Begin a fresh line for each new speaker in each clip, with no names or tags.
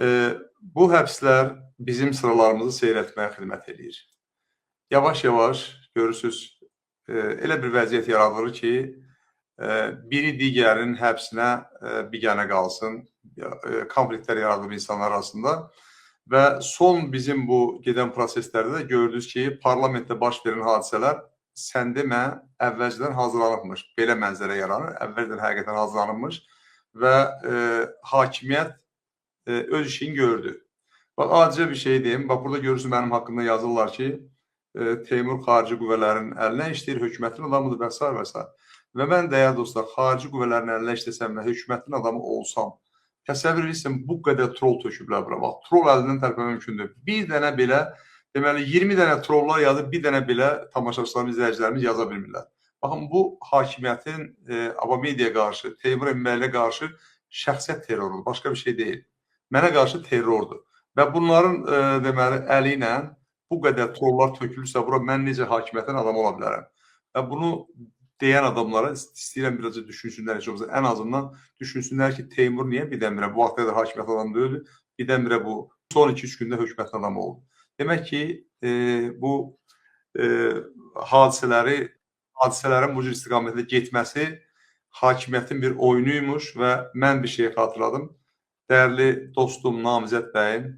Bu həbslər bizim sıralarımızı seyr etməyə xidmət eləyir. Yavaş-yavaş görürsüz, elə bir vəziyyət yaradılır ki, biri digərinin həbsinə biganə qalsın, konfliktlər yaradılır insanlar arasında və son bizim bu gedən proseslərdə də gördünüz ki, parlamentdə baş verən hadisələr sən demə əvvəlcədən hazırlanıbmış. Belə mənzərə yaranır. Əvvəlcədən həqiqətən hazırlanıbmış və hakimiyyət öz işini gördü. Bax, adicə bir şey deyim. Bax, burada görürsünüz, mənim haqqımda yazırlar ki, Teymur xarici qüvvələrin əlinə işləyir, hökumətin adamıdır və sair və sair. Və mən dəyərli dostlar, xarici qüvvələrin əlinə işləsəm və hökumətin adamı olsam, təsəvvür edirsən, bu qədər troll töküblər bura. Bax, troll əlindən tərpənmək mümkündür. Bir dənə belə, deməli 20 dənə trollar yazıb, bir dənə belə tamaşaçılarımız, izləyicilərimiz yaza bilmirlər. Baxın, bu hakimiyyətin Aba Mediaya qarşı, Teymur Emməliyyə qarşı şəxsiyyət terrorudur, başqa bir şey deyil. Mənə qarşı terrordur. Və bunların deməli əli ilə bu qədər trollar tökülürsə bura, mən necə hakimiyyətin adamı ola bilərəm? Və bunu deyən adamlara istəyirəm birazca düşünsünlər, heç olmasa ən azından düşünsünlər ki, Teymur niyə birdən-birə bu vaxta qədər hakimiyyət adamı deyildi, birdən-birə bu son 2-3 gündə hökumətin adamı oldu. Demək ki, bu hadisələrin bu cür istiqamətdə getməsi hakimiyyətin bir oyunuymuş və mən bir şey xatırladım. Dəyərli dostum Namizəd bəyin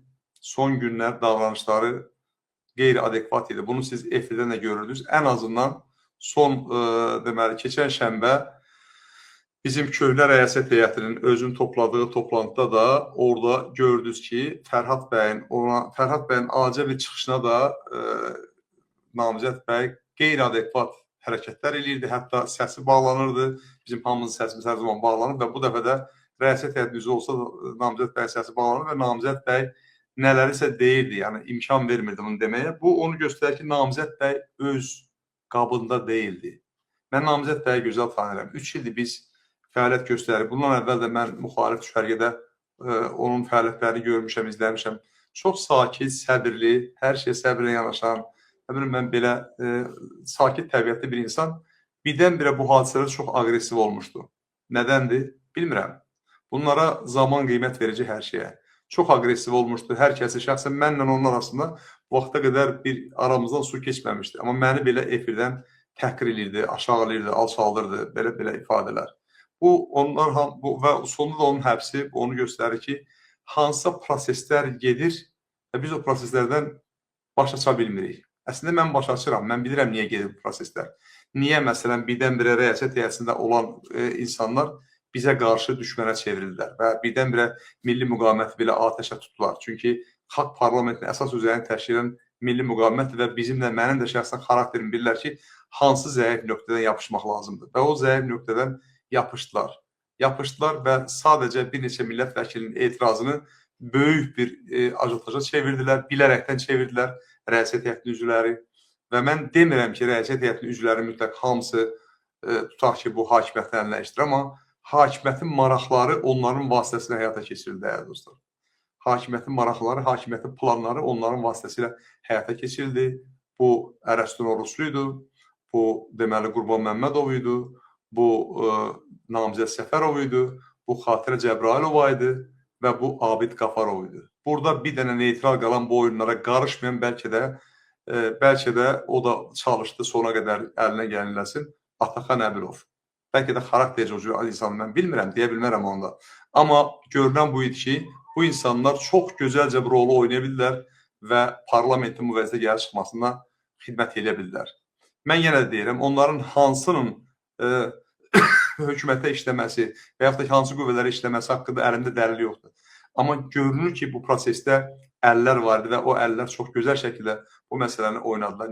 son günlər davranışları qeyri-adekvat idi. Bunu siz efirdən də görürdünüz. Ən azından son deməli keçən şənbə bizim köhnə rəyasət heyətinin özünün topladığı toplantıda da orada gördünüz ki, Fərhad bəyin acı bir çıxışına da Namizəd bəy qeyri-adekvat hərəkətlər eləyirdi. Hətta səsi bağlanırdı. Bizim hamımızın səsimiz hər zaman bağlanır və bu dəfə də rəyasət heyətinin üzvü olsa da Namizəd bəyin səsi bağlanır və Namizəd bəy nələrisə deyirdi, yəni imkan vermirdi bunu deməyə. Bu onu göstərir ki, Namizəd bəy öz qabında deyildi. Mən Namizəd bəyi gözəl tanıyıram. 3 ildir biz fəaliyyət göstəririk. Bundan əvvəl də mən müxalif düşərgədə onun fəaliyyətlərini görmüşəm, izləmişəm. Çox sakit, səbirli, hər şeyə səbirlə yanaşan, nə bilim mən belə sakit təbiətli bir insan birdən-birə bu hadisələrdə çox aqressiv olmuşdu. Nədəndir? Bilmirəm. Bunlara zaman qiymət verəcək hər şeyə. Çox aqressiv olmuşdu. Hər kəsi, şəxsən mənlə onun arasında bu vaxta qədər bir aramızdan su keçməmişdi. Amma məni belə efirdən təhqir eləyirdi, aşağılayırdı, alçaldırdı, belə-belə ifadələr. Bu onlar bu və sonunda da onun həbsi onu göstərir ki, hansısa proseslər gedir və biz o proseslərdən baş aça bilmirik. Əslində mən baş açıram. Mən bilirəm niyə gedir bu proseslər. Niyə məsələn birdən-birə rəyasət heyətində olan insanlar bizə qarşı düşmənə çevrildilər və birdən-birə milli müqaviməti belə atəşə tutdular. Çünki xalq parlamentinin əsas üzərini təşkil edən milli müqavimət və bizim də, mənim də şəxsən xarakterim bilirlər ki, hansı zəif nöqtədən yapışmaq lazımdır. Və o zəif nöqtədən yapışdılar. Yapışdılar və sadəcə bir neçə millət vəkilinin etirazını böyük bir ajotaja çevirdilər, bilərəkdən çevirdilər rəyasət heyətinin üzvləri. Və mən demirəm ki, rəyasət heyətinin üzvləri mütləq hamısı tutaq ki, bu hakimiyyətin əlinə işləyir, amma hakimiyyətin maraqları onların vasitəsilə həyata keçirildi, dəyərli dostlar. Hakimiyyətin maraqları, hakimiyyətin planları onların vasitəsilə həyata keçirildi. Bu Ərəstun Oruslu idi, bu deməli Qurban Məmmədov idi, bu Namizəd Səfərov idi, bu Xatirə Cəbrayılova idi və bu Abid Qafarov idi. Burada bir dənə neytral qalan, bu oyunlara qarışmayan bəlkə də o da çalışdı sona qədər əlinə gələn eləsin, Ataxan Əbilov. Bəlkə də xaraktercə o cür insan, mən bilmirəm, deyə bilmərəm onda. Amma görünən bu idi ki, bu insanlar çox gözəlcə bu rolu oynaya bildilər və parlamentin bu vəziyyətə gəlib çıxmasına xidmət edə bildilər. Mən yenə də deyirəm, onların hansının hökumətə işləməsi və yaxud da ki, hansı qüvvələrə işləməsi haqqında əlimdə dəlil yoxdur. Amma görünür ki, bu prosesdə əllər var idi və o əllər çox gözəl şəkildə bu məsələni oynadılar.